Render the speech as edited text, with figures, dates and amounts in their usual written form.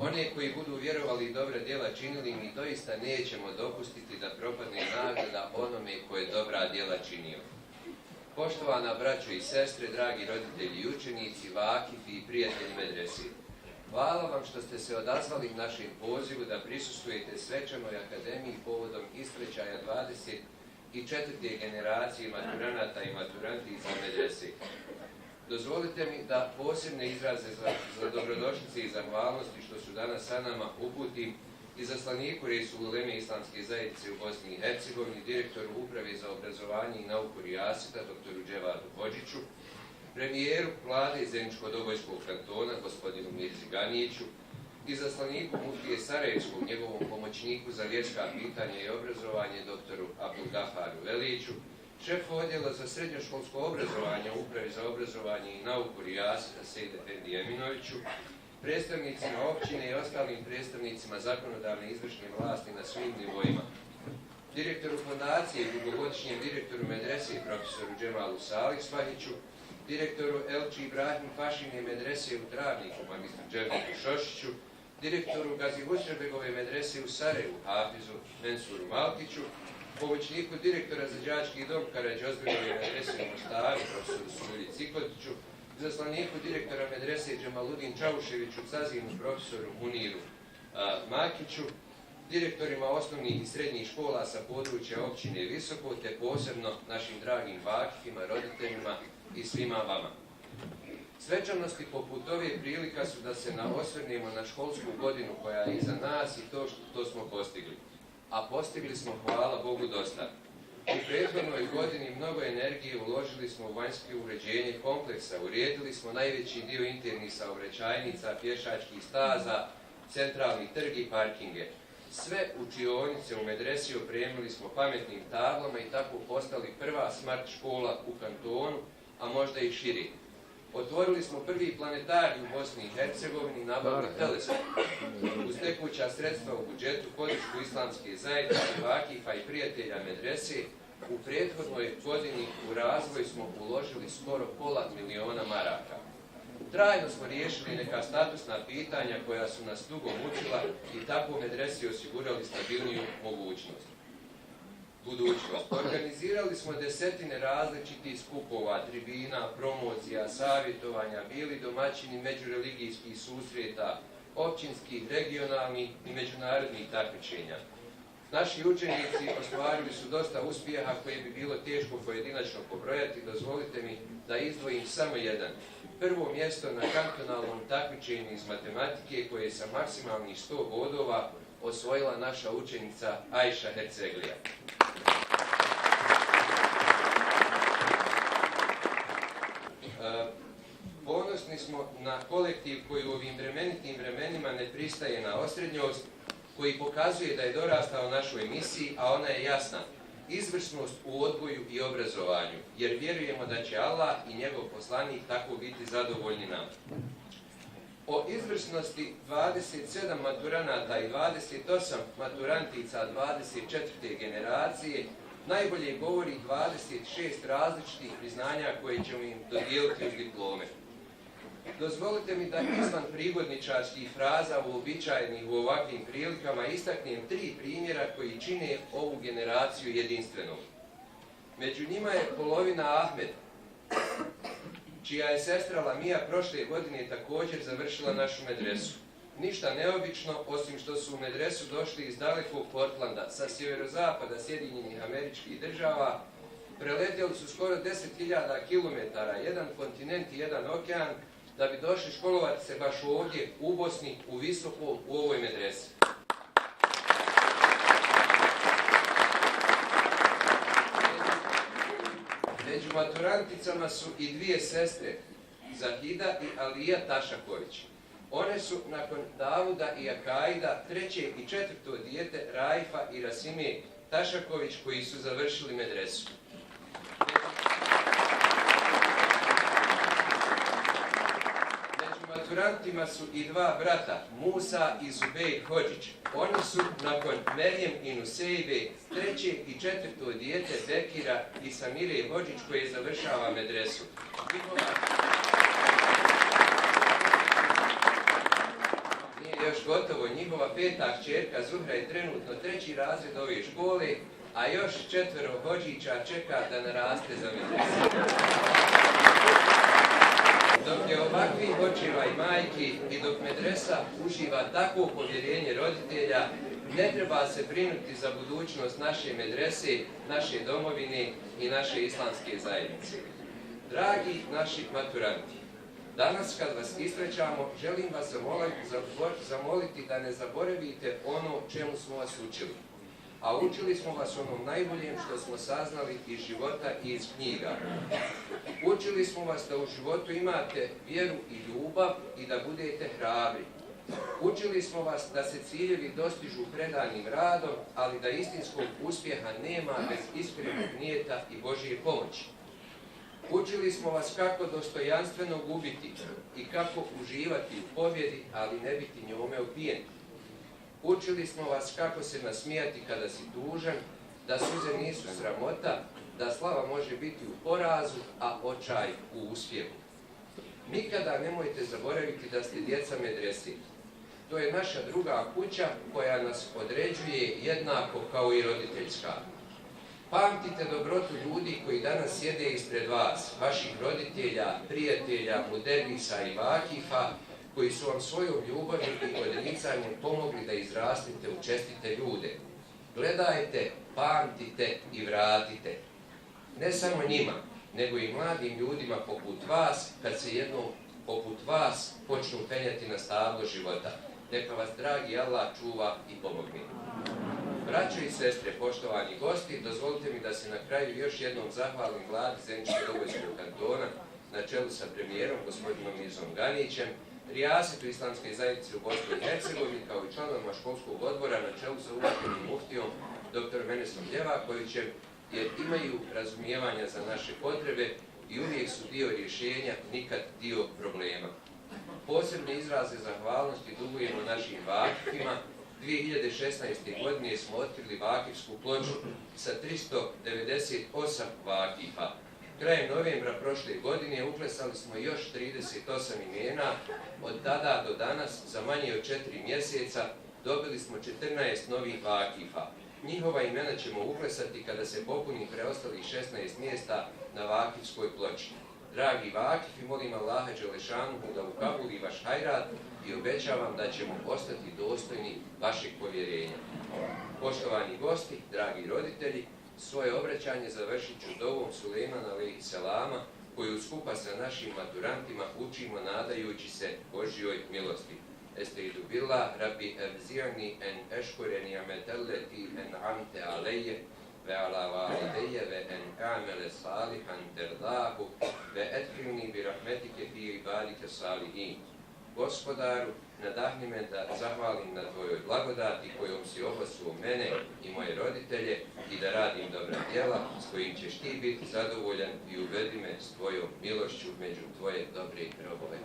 One koji budu vjerovali i dobra djela činili, mi doista nećemo dopustiti da propadne nagrada onome koje dobra djela činio. Poštovana braćo i sestre, dragi roditelji i učenici, vakifi i prijatelji medrese, hvala vam što ste se odazvali našem pozivu da prisustvujete svečanoj akademiji povodom ispraćaja 24. generacije maturanata i maturantica medrese. Dozvolite mi da posebne izraze za dobrodošlice i zahvalnosti što su danas sa nama uputim izaslaniku Resul Uleme Islamske zajednice u Bosni i Hercegovini, direktoru Uprave za obrazovanje i nauku Rijaseta, doktoru Dževadu Hodžiću, premijeru Vlade Zeničko-Dobojskog kantona, gospodinu Mirzi Ganijiću, izaslaniku Muftije Sarajevskog, njegovom pomoćniku za vjerska pitanja i obrazovanje, doktoru Abdulgafaru Veliću, šefu odjela za srednjoškolsko obrazovanje u Upravi za obrazovanje i nauku Rijaseta Sejid Efendi Eminoviću, predstavnicima općine i ostalim predstavnicima zakonodavne izvršne vlasti na svim nivoima, direktoru fondacije i dugogodišnjem direktoru medrese profesoru Džemalu Salih Svahiću, direktoru Elči Ibrahim Pašine medrese u Travniku magistru Dževniku Šošiću, direktoru Gazi Husrebegove medrese u Sarajevu Hafizu Mensuru Malkiću, pomoćniku direktora za đački dom Karađozbegove medrese u Mostaru profesoru Sulji Cikotiću, izaslaniku direktora medrese Džemaludin Čavuševiću Cazinu profesoru Muniru Makiću, direktorima osnovnih i srednjih škola sa područja općine Visoko, te posebno našim dragim vakifima, roditeljima i svima vama. Svečanosti poput ove prilika su da se osvrnemo na školsku godinu koja je iza nas i to što smo postigli. A postigli smo, hvala Bogu, dosta. U prethodnoj godini mnogo energije uložili smo u vanjsko uređenje kompleksa, uredili smo najveći dio internih saobraćajnica, pješačkih staza, centralni trg i parkinge. Sve učionice u medresi opremili smo pametnim tablama i tako postali prva smart škola u kantonu, a možda i širi. Otvorili smo prvi planetarij u Bosni i Hercegovini, nabavili teleskop. Uz tekuća sredstva u budžetu, podršku Islamske zajednice, vakifa i prijatelja medrese, u prethodnoj godini u razvoj smo uložili skoro $500.000 maraka. Trajno smo riješili neka statusna pitanja koja su nas dugo mučila i tako medresi osigurali stabilniju budućnost. Organizirali smo desetine različitih skupova, tribina, promocija, savjetovanja, bili domaćini međureligijskih susreta, općinskih, regionalnih i međunarodnih takmičenja. Naši učenici ostvarili su dosta uspjeha koje bi bilo teško pojedinačno pobrojati, dozvolite mi da izdvojim samo jedan. Prvo mjesto na kantonalnom takmičenju iz matematike koje je sa maksimalnih 100 bodova osvojila naša učenica Ajša Herceglija. Ponosni smo na kolektiv koji u ovim bremenitim vremenima ne pristaje na osrednjost, koji pokazuje da je dorastao našoj misiji, a ona je jasna. Izvrsnost u odgoju i obrazovanju, jer vjerujemo da će Allah i njegov poslanik tako biti zadovoljni nam. O izvrsnosti 27 maturanata i 28 maturantica 24. generacije najbolje govori 26 različitih priznanja koje ćemo im dodijeliti uz diplome. Dozvolite mi da izvan prigodničarskih fraza uobičajenih u ovakvim prilikama istaknem 3 primjera koji čine ovu generaciju jedinstvenom. Među njima je polovina Ahmed, čija je sestra Lamija prošle godine također završila našu medresu. Ništa neobično, osim što su u medresu došli iz dalekog Portlanda, sa sjeverozapada Sjedinjenih Američkih Država, preletjeli su skoro 10.000 km, jedan kontinent i jedan okean, da bi došli školovati se baš ovdje, u Bosni, u Visokom, u ovoj medresi. Među maturanticama su i 2 sestre, Zahida i Alija Tašaković. One su nakon Davuda i Akaida 3. i 4. dijete Raifa i Rasime Tašaković koji su završili medresu. Maturantima su i 2 brata, Musa i Zubej Hodžić. Oni su nakon Merjem i Nusejbe 3. i 4. dijete Bekira i Samire Hodžić koje završava medresu. Nije još gotovo, njihova 5. kćerka Zuhra je trenutno 3. razred ove škole, a još 4 hođića čeka da naraste za medresu. Dok je ovakvih očeva i majki i dok medresa uživa takvo povjerenje roditelja, ne treba se brinuti za budućnost naše medrese, naše domovine i naše islamske zajednice. Dragi naši maturanti, danas kad vas isrećamo, želim vas zamoliti da ne zaboravite ono čemu smo vas učili. A učili smo vas onom najboljem što smo saznali iz života i iz knjiga. Učili smo vas da u životu imate vjeru i ljubav i da budete hrabri. Učili smo vas da se ciljevi dostižu predanim radom, ali da istinskog uspjeha nema bez iskrenog nijeta i Božje pomoći. Učili smo vas kako dostojanstveno gubiti i kako uživati u pobjedi, ali ne biti njome opijeni. Učili smo vas kako se nasmijati kada si tužan, da suze nisu sramota, da slava može biti u porazu, a očaj u uspjehu. Nikada nemojte zaboraviti da ste djeca medrese. To je naša druga kuća koja nas određuje jednako kao i roditeljska. Pamtite dobrotu ljudi koji danas sjede ispred vas, vaših roditelja, prijatelja, muderisa i vakifa, koji su vam svojom ljubavlju i odricanjem pomogli da izrastete u čestite ljude. Gledajte, pamtite i vratite. Ne samo njima, nego i mladim ljudima poput vas, kad se jednom poput vas počnu penjati na stablo života. Neka vas dragi Allah čuva i pomogne. Braćo i sestre, poštovani gosti, dozvolite mi da se na kraju još jednom zahvalim vladi Zeničko-Dobojskog kantona na čelu sa premijerom, gospodinom Mirzom Ganićem, rijasetu Islamske zajednice u Bosni i Hercegovini, kao i članovima školskog odbora na čelu sa uvaženim muftijom dr. Menesom Ljevakovićem, jer imaju razumijevanja za naše potrebe i uvijek su dio rješenja, nikad dio problema. Posebne izraze zahvalnosti dugujemo našim vakifima. 2016. godine smo otkrili vakifsku ploču sa 398 vakifa. Krajem novembra prošle godine uklesali smo još 38 imena. Od tada do danas, za manje od 4 mjeseca, dobili smo 14 novih vakifa. Njihova imena ćemo uklesati kada se popuni preostalih 16 mjesta na vakifskoj ploči. Dragi vakifi, molim Allaha Đelešanuhu da ukabuli vaš hajrat i obećavam da ćemo ostati dostojni vašeg povjerenja. Poštovani gosti, dragi roditelji, svoje obraćanje završit ću dovom Sulejmana alejhi selama, koju skupa sa našim maturantima učimo nadajući se Božjoj milosti. Estaizu billah, rabbi evzi'ni en eškure ni'metelleti en amte alejje, ve ala validejje ve en amele salihan terlahu, ve edhilni bi rahmetike fi ibadike salihin. Gospodaru, nadahni me da zahvalim na tvojoj blagodati kojom si obasuo mene i moje roditelje i da radim dobra djela s kojim ćeš ti biti zadovoljan i uvedi me s tvojom milošću među tvoje dobre robove.